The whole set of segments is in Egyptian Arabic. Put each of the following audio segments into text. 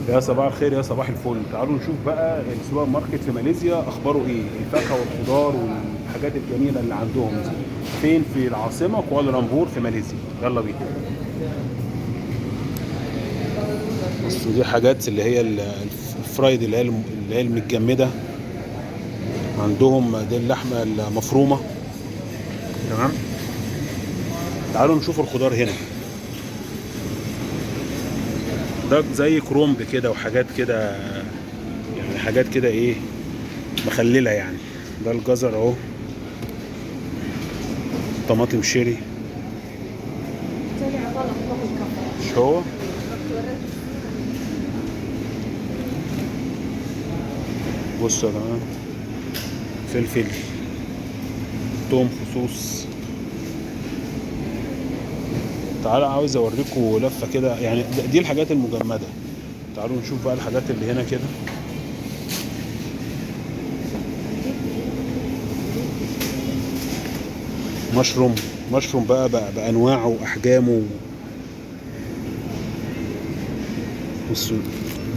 يا صباح الخير، يا صباح الفل. تعالوا نشوف بقى السوبر ماركت في ماليزيا اخباره ايه، الفاكهة والخضار والحاجات الجميلة اللي عندهم دي. فين؟ في العاصمة كوالالمبور في ماليزيا. يلا بينا. بصوا دي حاجات اللي هي ال fried اللي هي المتجمده عندهم، دي اللحمة المفرومه. تمام، تعالوا نشوف الخضار هنا. ده زي كرومب كده وحاجات كده، يعني حاجات كده ايه، مخلله يعني. ده الجزر اهو، طماطم شيري. مش هو؟ بصوا يا جماعة، فلفل، توم خصوص. تعالوا عاوز اوريكم لفه كده، يعني دي الحاجات المجمده. تعالوا نشوف بقى الحاجات اللي هنا كده. مشروم، مشروم بقى بانواعه واحجامه. بصوا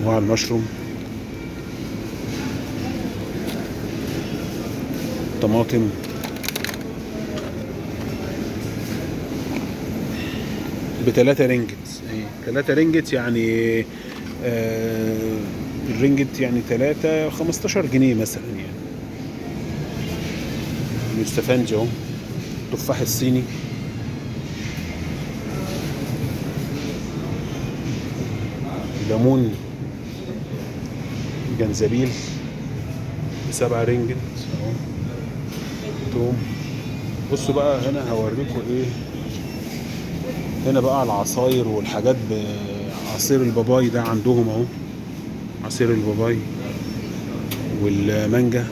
انواع المشروم، طماطم، ب3 رينجت. 3 رينجت يعني الرينجت يعني 3 15 جنيه مثلا يعني. اليوستفندي اهو، التفاح الصيني، ليمون، جنزبيل ب7 رينجت اهو، توم. بصوا بقى هنا هوريكم ايه هنا بقى، العصاير والحاجات. بعصير الباباي ده عندهم اهو، عصير الباباي والمانجا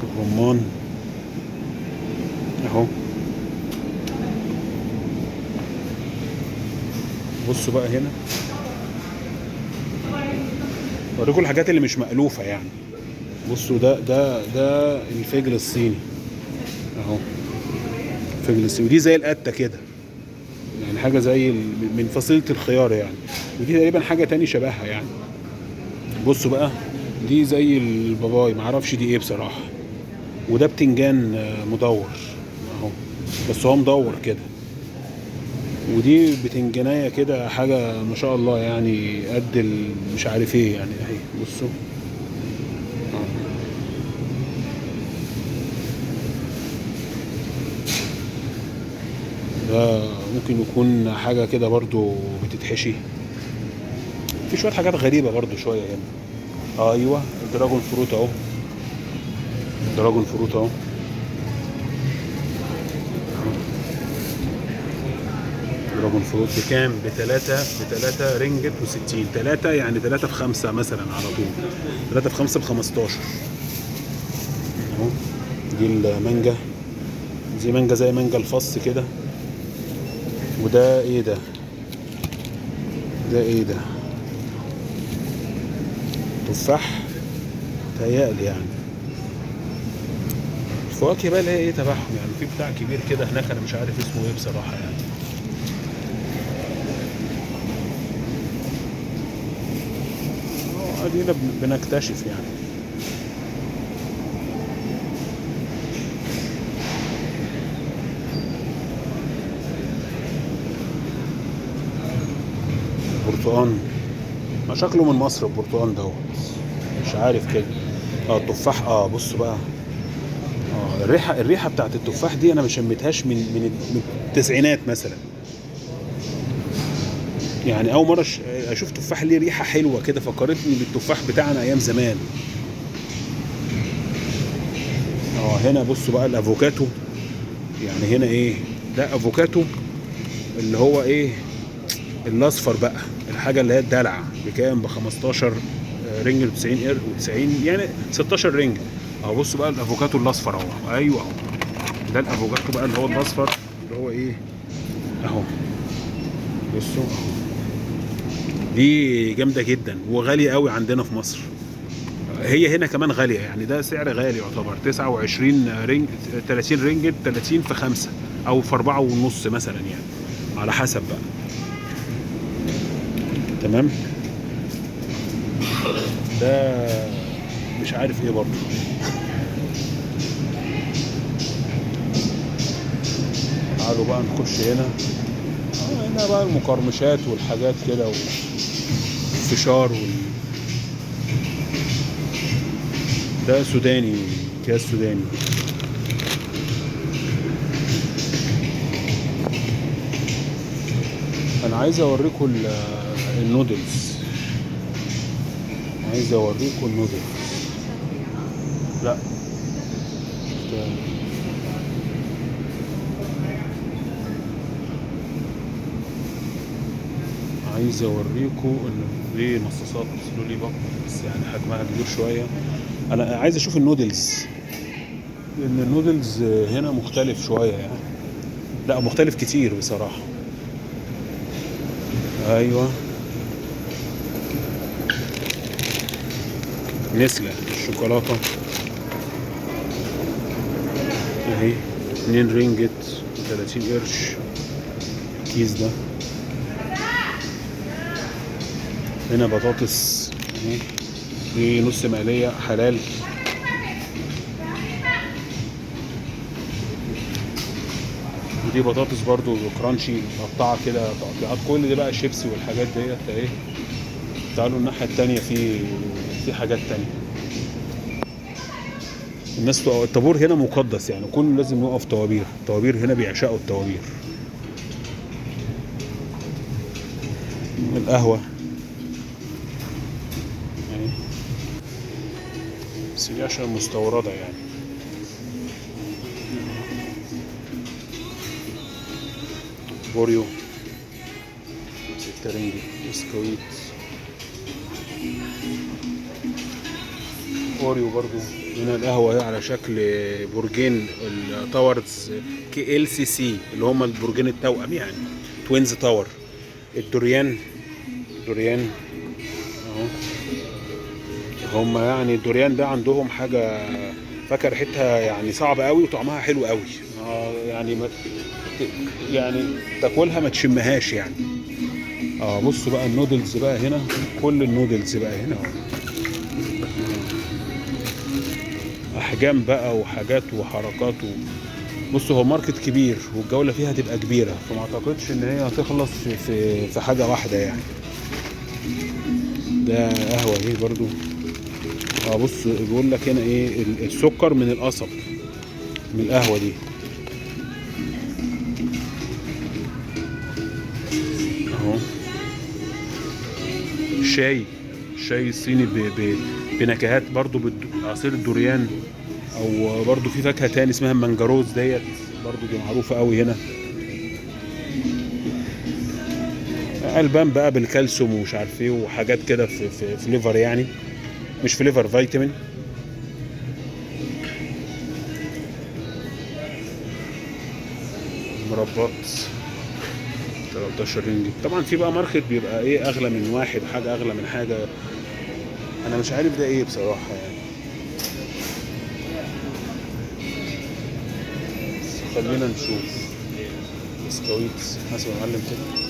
الرمان اهو. بصوا بقى هنا اوريكم الحاجات اللي مش مألوفة يعني. بصوا ده الفجل الصيني اهو، الفجل الصيني. ودي زي القتة كده يعني، حاجة زي من فصيلة الخيار يعني، ودي تقريبا حاجة تاني شبهها يعني. بصوا بقى دي زي الباباي، معرفش دي ايه بصراحة. وده بتنجان مدور اهو، بس هو مدور كده. ودي بتنجانية كده، حاجة ما شاء الله يعني، قد مش عارف ايه يعني اهي. بصوا ده ممكن يكون حاجة كده برضو بتتحشي. في شوية حاجات غريبة برضو شوية هنا. ايوه ال dragon fruit اهو، dragon fruit اهو. dragon fruit بكام؟ بتلاتة رينجت وستين. تلاتة يعني تلاتة في خمسة مثلا على طول، تلاتة في خمسة بخمستاشر اهو. دي المانجا، دي مانجا زي مانجا الفص كده. وده ايه ده؟ ده ايه ده؟ تفاح تهيألي يعني. الفواكه بقى اللي هي ايه تبعهم يعني. في بتاع كبير كده هناك انا مش عارف اسمه ايه بصراحة يعني. ادينا بنكتشف يعني. برتقان، ما شكله من مصر البرتقان دوت، مش عارف كده. التفاح، بصوا بقى، الريحة بتاعت التفاح دي انا ما شميتهاش من التسعينات مثلا يعني. اول مرة اشوف تفاح ليه ريحة حلوة كده، فكرتني بالتفاح بتاعنا ايام زمان. هنا بصوا بقى الافوكاتو، يعني هنا ايه ده؟ افوكاتو اللي هو ايه، الاصفر بقى، الحاجة اللي هي الدلع. بكام؟ ب15 رينجل وتسعين قرش وتسعين، يعني 16 رينجل اهو. بصوا بقى الافوكاتو الاصفر اهو، ايوه اهو ده الافوكاتو بقى اللي هو الاصفر اللي هو ايه اهو. بصوا اهو، دي جامدة جدا وغاليه قوي عندنا في مصر. هي هنا كمان غالية يعني، ده سعر غالي يعتبر، 29 رينج، 30 رينجل، 30 في 5 او في 4.5 مثلا يعني، على حسب بقى. تمام. ده مش عارف ايه برضو. تعالوا بقى نخش هنا. هنا بقى المقرمشات والحاجات كده والفشار ده سوداني، اكياس سوداني. انا عايز اوريكم النودلز، عايز اوريكم النودلز. لا عايز اوريكم ان دي مصاصات lollipop بس يعني حجمها كبير شوية. انا عايز اشوف النودلز، لان النودلز هنا مختلف شوية يعني، لا مختلف كتير بصراحة. ايوه نسلة الشوكولاتة اهي 2 رينجت 30 قرش الكيس ده. هنا بطاطس اهي، دي نص مقلية حلال. ودي بطاطس برضو crunchy مقطعة كده تقطيعات. كل دي بقى شيبسي والحاجات ديت اهي. تعالوا الناحية التانية في حاجات تانية. الناس الطابور هنا مقدس يعني، كله لازم يقف طوابير. الطوابير هنا بيعشقوا الطوابير. القهوة يعني، بس دي عشان مستوردة يعني. بوريو 6 رينجت، بسكويت اوريو برضو. هنا القهوة اهي على شكل برجين ال towers KLCC اللي هم البرجين التوأم يعني، twins tower. ال durian، durian اهو هم يعني. ال durian ده عندهم حاجة فاكهة ريحتها يعني صعبة قوي وطعمها حلو قوي، يعني ما يعني تاكلها ما تشمهاش يعني. بصوا بقى النودلز بقى هنا، كل النودلز بقى هنا اهو، احجام بقى وحاجات وحركات بصوا هو market كبير والجولة فيها هتبقى كبيرة، فما اعتقدش ان هي هتخلص في حاجة واحدة يعني. ده قهوة اهي برضو. بص بيقول لك هنا ايه، السكر من القصب من القهوة دي اهو. شاي، الشاي الصيني بنكهات برضو، بعصير ال durian، او برضو في فاكهة تاني اسمها المنجروز ديت برضو، دي معروفة قوي هنا. البان بقى بالكالسيوم ومش عارف ايه وحاجات كده في flavor يعني، مش flavor، فيتامين. مربات 13 رينجت. طبعا في بقى market بيبقى ايه اغلى من واحد، حاجة اغلى من حاجة، انا مش عارف ده ايه بصراحة يعني. بس خلينا نشوف. بسكويت حسب يا معلم كده.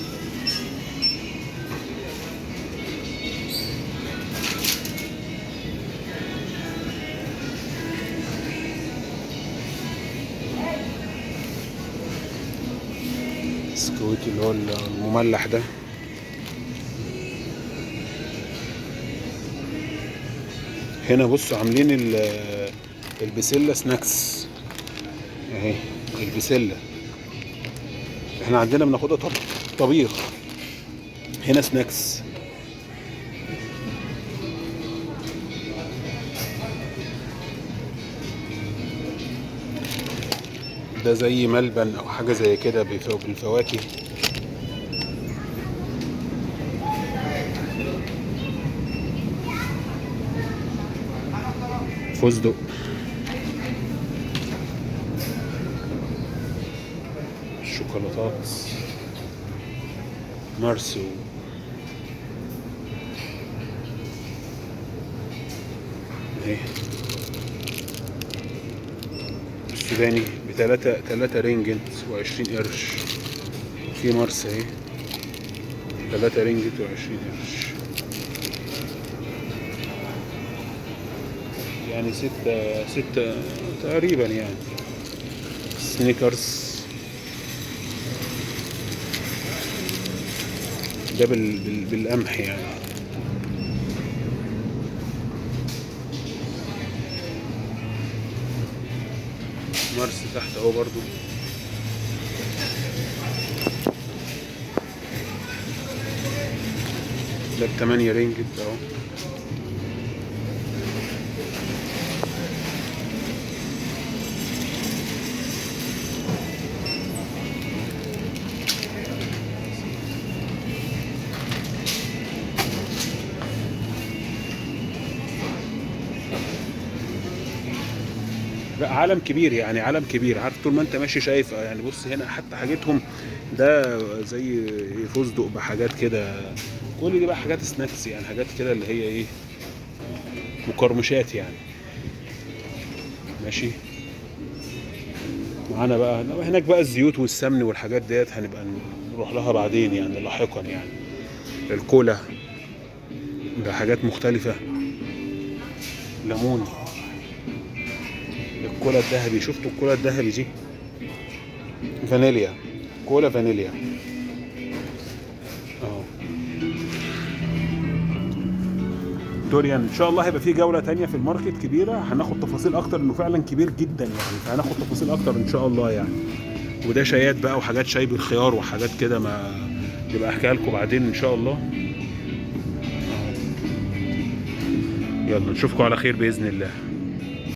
بسكويت اللي هو المملح ده. هنا بصوا عاملين البسلة سناكس اهي. البسلة احنا عندنا بناخدها طبيخ، هنا سناكس. ده زي ملبن او حاجة زي كده بالفواكه. فستق. الشوكولاتات مارسو. اهي السوداني بتلاتة رينجت وعشرين قرش. في مارس اهي 3 رينجت و20 قرش. يعني 6 تقريبا يعني. سنيكرز ده بالقمح يعني. مارس تحت اهو برضو. ده ب8 رينجت اهو. لا عالم كبير يعني، عالم كبير. عارف طول ما انت ماشي شايف يعني. بص هنا حتى حاجتهم ده زي فستق بحاجات كده، كل دي بقى حاجات سناكس يعني، حاجات كده اللي هي ايه، مقرمشات يعني. ماشي معانا بقى هناك بقى الزيوت والسمن والحاجات ديت، هنبقى نروح لها بعدين يعني لاحقا يعني. الكولا بحاجات مختلفة، ليمون، الكولا الذهبي. شفتوا الكولا الذهبي دي؟ فانيليا، كولا فانيليا اهو. دوريان ان شاء الله هيبقى في جولة تانية في ال market كبيرة، هناخد تفاصيل اكتر انه فعلا كبير جدا يعني، فهناخد تفاصيل اكتر ان شاء الله يعني. وده شايات بقى وحاجات شاي بالخيار وحاجات كده، ما يبقى احكيها لكم بعدين ان شاء الله. يلا نشوفكم على خير باذن الله.